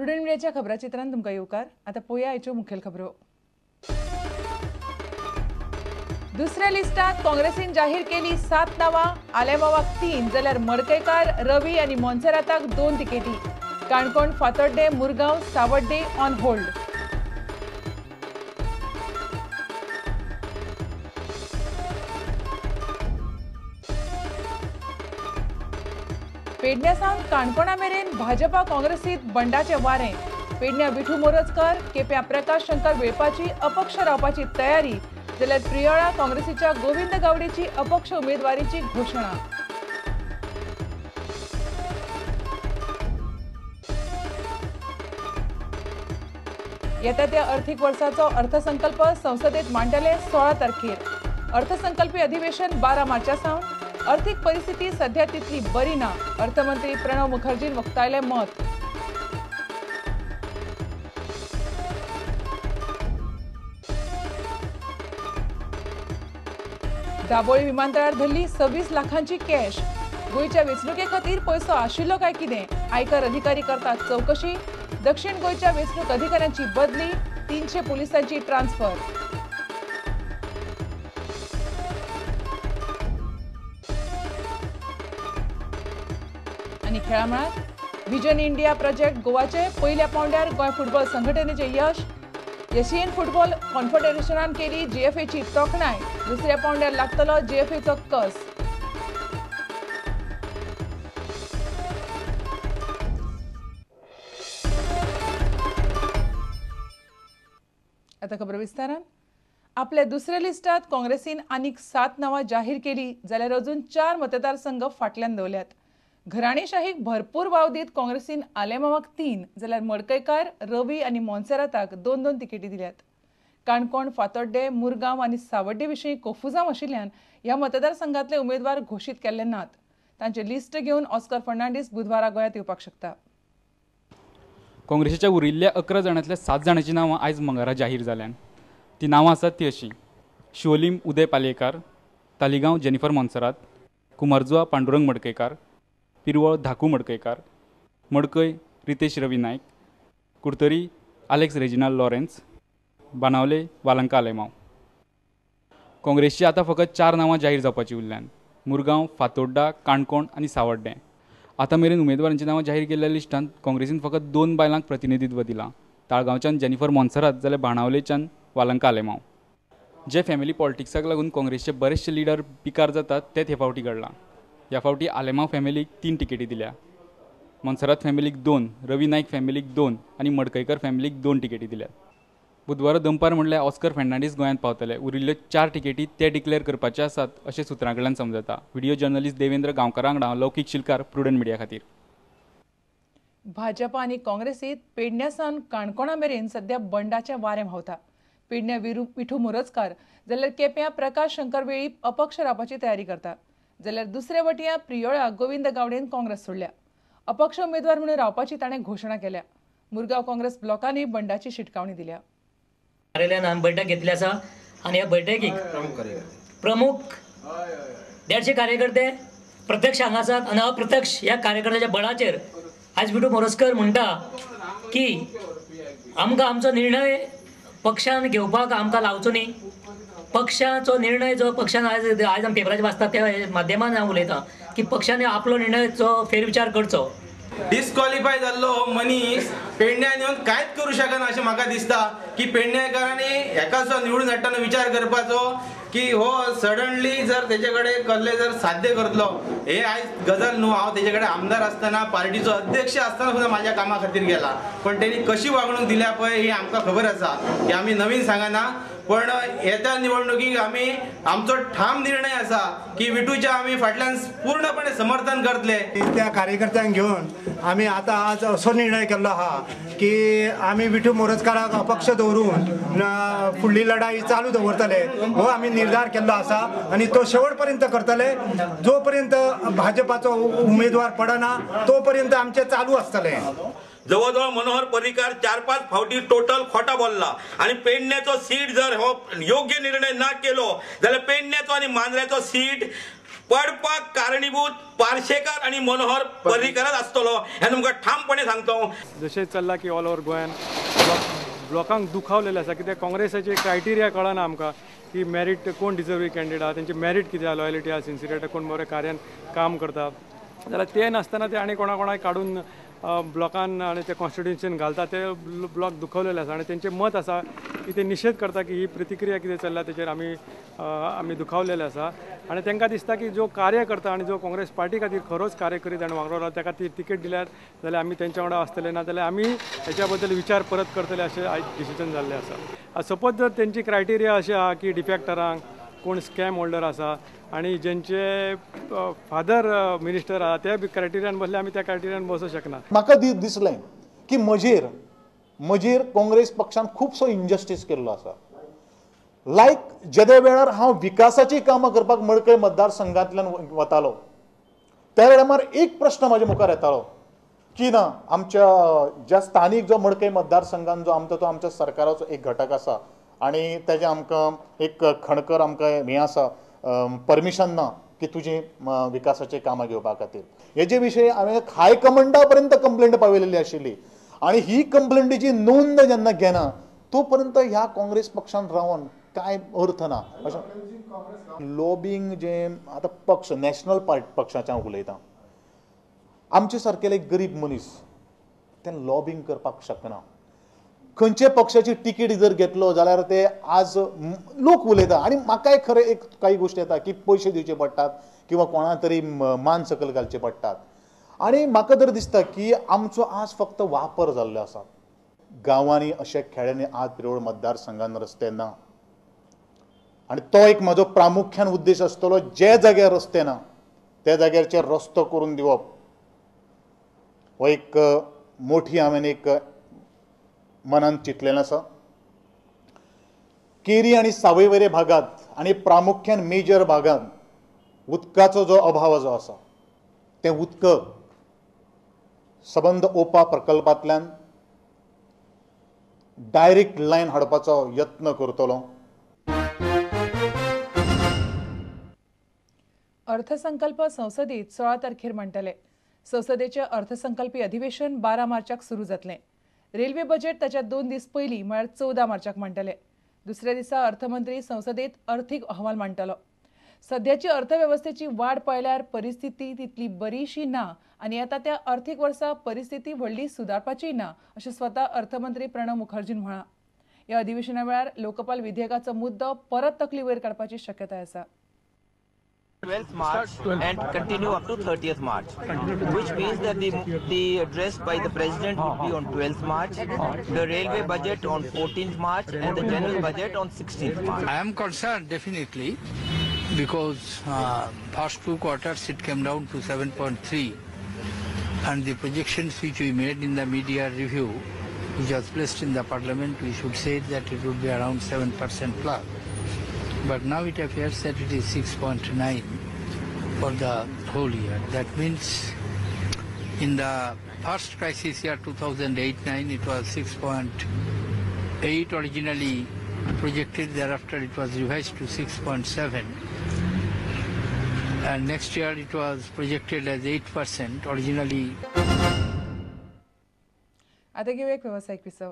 Prudent मिडियाच्या खबराचित्रान तुमकां येवकार. आतां पळोवया आयच्यो मुखेल खबरो. दुसऱ्या लिस्टात काँग्रेसीन जाहीर केली 7 नांवां. आलेमावाक 3 जाल्यार मडकयकार, रवी आनी मोन्सेराताक 2 तिकेटी. Canacona, Fatorda, Murgaon, Savarde on hold. पेडण्या सावन काणकोणा मेरेन भाजपा काँग्रेसीत बंडाचे वारें. पेडण्या विठू मोरजकर, केप्यां प्रकाश शंकर वेळपाची अपक्ष रावपाची तयारी, जाल्यार प्रियोळा काँग्रेसीच्या गोविंद गावडेची अपक्ष उमेदवारीची घोशणा. येता त्या अर्थीक वर्साचो अर्थसंकल्प संसदेत मांडटले 16 तारखेर. अर्थसंकल्पी अधिवेशन 12 मार्चा सावन. अर्थीक परिस्थिती सध्या तितली बरी ना, अर्थमंत्री प्रणव मुखर्जीन उक्तायलें मत. दाबोळी विमानतळार धरली 26 लाखांची कॅश. गोंयच्या वेंचणुके खातीर पयसो आशिल्लो काय कितें, आयकर अधिकारी करतात चवकशी. दक्षिण गोंयच्या वेंचणूक अधिकाऱ्यांची बदली, 300 पुलिसांची ट्रान्सफर. आनी खेळामळार विजन इंडिया प्रोजेक्ट गोवाचे पयल्या पावंड्यार गोंय फुटबॉल संघटनेचे यश. एशियन फुटबॉल कॉन्फेडरेशनान केली जीएफएची तोखणाय. दुसऱ्या पावंड्यार लागतलो जीएफएचो कस. आता खबर विस्तारान. आपल्या दुसऱ्या लिस्टात काँग्रेसीन आनीक 7 नांवां जाहीर केली, जाल्यार अजून 4 मतदारसंघ फाटल्यान दवरल्यात. घराणेशाहीक भरपूर वाव दीत काँग्रेसीन आलेमावाक 3 जाल्यार मडकयकार, रवी आनी मोन्सेराताक 2-2 तिकेटी दिल्यात. काणकोण, फातोड्डे, मुरगांव आनी सावड्डे विशीं कोफुजांव आशिल्ल्यान ह्या मतदारसंघातले उमेदवार घोशीत केल्ले नात. तांचे लिस्ट घेवन ऑस्कर फर्नांडीस बुधवारा गोंयांत येवपाक शकता. काँग्रेसीच्या उरिल्ल्या 11 जाणांतल्या 7 जाणांची नांवां आयज मंगळारा जाहीर जाल्यान. ती नांवां आसात ती अशीं: Siolim Uday Palyekar, Taleigao Jennifer Monserrate, Cumbarjua Pandurang Madkaikar, Priol Dhaku Madkaikar, Madkai Ritesh Ravi Naik, Curtorim Alex Reginald Lawrence, Benaulim Valanka Alemao. काँग्रेसची आतां फकत 4 नांवां जाहीर जावपाची उरल्यान: मुरगांव, फातोड्डा, काणकोण आनी सावड्डें. आतां मेरेन उमेदवारांची नांवां जाहीर केल्ल्या लिस्टांत काँग्रेसीन फकत 2 बायलांक प्रतिनिधित्व दिलां. ताळगांवच्यान जेनिफर मोन्सेरात जाल्यार बाणावलेच्यान वालंका आलेमाव. जे फॅमिली पॉलिटिक्साक लागून काँग्रेसचे बरेचशे लिडर पिकार जातात तेच हे फावटी घडलां. ह्या फावटी आलेमाव फॅमिलीक 3 तिकेटी दिल्या, मोन्सेरात फॅमिलीक 2, रवी नायक फॅमिलीक 2 आनी मडकयकर फॅमिलीक 2 तिकेटी दिल्यात. बुधवारा दनपार म्हणल्यार ऑस्कर फर्नांडीस गोंयांत पावतले. उरिल्ल्यो 4 तिकेटी ते डिक्लेअर करपाचे आसात अशें सुत्रां कडल्यान समजता. व्हिडिओ जर्नलिस्ट देवेंद्र गांवकारा वांगडा लौकीक शिलकार, प्रुडंट मिडिया खातीर. भाजपा आनी काँग्रेसीत पेडण्या सावन काणकोणा मेरेन सध्या बंडाचें वारें व्हांवता. पेडण्या विठू मोरजकार जाल्यार केप्यां प्रकाश शंकर वेळीप अपक्ष रावपाची तयारी करता, जाल्यार दुसरे वटयां प्रियोळा गोविंद गावडेन काँग्रेस सोडल्या. अपक्ष उमेदवार म्हणून रावपाची ताणें घोशणा केल्या. मुरगांव काँग्रेस ब्लॉकांनी बंडाची शिटकावणी दिल्या. कार्यालयान बैठक घेतली आसा आनी ह्या बैठकीक प्रमुख 150 कार्यकर्ते प्रत्यक्ष हांगा आसात आनी अप्रत्यक्ष ह्या कार्यकर्त्याच्या बळाचेर आयज विठू मोरजकर म्हणटा की आमकां आमचो निर्णय पक्षान घेवपाक आमकां लावचो न्ही. पक्षाचो निर्णय जो पक्षान आयज आयज आमी पेपराचेर वाचतात त्या माध्यमान हांव उलयतां की पक्षान आपलो निर्णयाचो फेरविचार करचो. डिस्क्वॉलिफाय जाल्लो हो मनीस पेडण्यान येवन कांयच करूं शकना अशें म्हाका दिसता. की पेडणेकारांनी हेका सुद्दां निवडून हाडटना विचार करपाचो की हो सडनली जर तेजे कडेन कसलें जर साध्य करतलो हे आयज गजाल न्हू. हांव तेजे कडेन आमदार आसतना, पार्टीचो अध्यक्ष आसतना सुद्दां म्हाज्या कामा खातीर गेला, पण तेणी कशी वागणूक दिल्या पळय ही आमकां खबर आसा. की आमी नवीन सांगना, पण येत्या निवडणुकीक आमी आमचो ठाम निर्णय आसा की विठूच्या आमी फाटल्यान पूर्णपणे समर्थन करतले. त्या कार्यकर्त्यांक घेवन आमी आतां आज असो निर्णय केल्लो आहा की आमी विठू मोरजकाराक अपक्ष दवरून फुडली लढाई चालू दवरतले हो आमी निर्धार केल्लो आसा आनी तो शेवट पर्यंत करतले. जो पर्यंत भाजपाचो उमेदवार पडना तो पर्यंत आमचें चालू आसतलें. जवळ जवळ मनोहर पर्रीकार 4-5 फावटी टोटल खोटा बोलला आणि पेडण्याचो सीट जर हो योग्य निर्णय ना केलो जाल्यार पेडण्याचो आणि मांद्र्याचो सीट पडपाक कारणीभूत पार्शेकर आनी मनोहर पर्रीकरच आसतलो हें तुमकां ठामपणे सांगता. जशें चल्लां की ऑल ओवर गोंयान लोकांक दुखावलेलें आसा कित्याक काँग्रेसाचे क्रायटेरिया कळना आमकां की मेरीट कोण डिजर्वींग कॅन्डिडेट आहा, तेंची मेरीट कितें आहा, लॉयलिटी आहा, सिन्सिरिटी, कोण बरें कार्यान काम करता. जाल्यार ते नासतना ते आनी कोणा कोणाक काडून ब्लॉकान आनी ते कॉन्स्टिट्युएन्सीन घालता, ते ब्लॉक दुखवलेले आसा आनी तेंचें मत आसा की ते निशेध करता की ही प्रतिक्रिया कितें चल्ल्या तेचेर आमी आमी दुखावलेले आसा आनी तांकां दिसता की जो कार्य करता आनी जो काँग्रेस पार्टी खातीर खरोच कार्य करीत आनी वांगडा ताका ती तिकेट दिल्यार जाल्यार आमी तेंच्या वांगडा आसतले, ना जाल्यार आमी हेच्या बद्दल विचार परत करतले अशें आयज डिसिजन जाल्लें आसा. सपोज जर तेंची क्रायटेरिया अशें आहा की डिफेक्टरांक कोण स्कॅम होल्डर आसा आनी जेंचे फादर मिनिस्टर आहा त्या क्रायटेरियान बसले आमी त्या क्रायटेरियान बसूं शकना. म्हाका दिसलें की म्हजेर म्हजेर काँग्रेस पक्षान खुबसो इनजस्टीस केल्लो आसा. लायक जेदे वेळार हांव विकासाचीं कामां करपाक मडकय मतदारसंघांतल्यान वतालो त्या वेळार एक प्रश्न म्हाज्या मुखार येतालो की ना आमच्या ज्या स्थानीक जो मडकय मतदारसंघान जो आमचो तो आमच्या सरकाराचो एक घटक आसा आनी तेजें आमकां एक खणकर आमकां हें आसा परमिशन ना की तुजी विकासाचीं कामां घेवपा खातीर. हेजे विशयी हांवें हायकमांडा पर्यंत कंप्लेंट पावयलेली आशिल्ली आनी ही कंप्लेंटीची नोंद जेन्ना घेना तो पर्यंत ह्या काँग्रेस पक्षान रावन कांय अर्थ ना. अशें लॉबींग जें आतां पक्ष नॅशनल पार्टी पक्षाचें हांव उलयतां, आमचे सारकेले गरीब मनीस ते लॉबींग करपाक शकना. खंयचे पक्षाची तिकीट जर घेतलो जाल्यार ते आज लोक उलयता आनी म्हाकाय खरें एक कांय गोश्टी येता की पयशे दिवचे पडटात किंवा कोणा तरी मान सकयल घालचे पडटात आनी म्हाका तर दिसता की आमचो आज फक्त वापर जाल्लो आसा. गांवांनी अशे खेड्यांनी आज प्रियोळ मतदारसंघान रस्ते ना आनी तो एक म्हजो प्रामुख्यान उद्देश आसतलो, जे जाग्यार रस्ते ना त्या जाग्याचेर रस्तो करून दिवप हो एक मोठी हांवें एक मनान चिंतलेलें आसा. केरी आनी सावयवेरे भागांत आनी प्रामुख्यान मेजर भागांत उदकाचो जो अभाव जो आसा तें उदक सबंद ओपा प्रकल्पांतल्यान डायरेक्ट लायन हाडपाचो यत्न करतलो. अर्थसंकल्प संसदेत 16 तारखेर मांडटले. संसदेचें अर्थसंकल्पी अधिवेशन 12 मार्चाक सुरू जातलें. रेल्वे बजेट ताच्या 2 दीस पयलीं म्हळ्यार 14 मार्चाक मांडटले. दुसऱ्या दिसा अर्थमंत्री संसदेत अर्थीक अहवाल मांडटलो. सध्याची अर्थवेवस्थेची वाड पळयल्यार परिस्थिती तितली बरीशी ना आनी येता त्या अर्थीक वर्सा परिस्थिती व्हडली सुदारपाची ना अशें स्वता अर्थमंत्री प्रणव मुखर्जीन म्हळां. ह्या अधिवेशना वेळार लोकपाल विधेयकाचो मुद्दो परत तकली वयर काडपाची शक्यताय आसा. 12th March and continue up to 30th March, which means that the address by the President would be on 12th March, the railway budget on 14th March and the general budget on 16th March. I am concerned definitely because first two quarters it came down to 7.3 and the projections which we made in the media review, which was placed in the parliament, we should say that it would be around 7% plus. But now it appears that it is 6.9 for the whole year. That means in the first crisis year 2008-9 it was 6.8 originally projected, thereafter it was revised to 6.7. And next year it was projected as 8% originally. आता घेऊया एक व्यावसायिक विसव.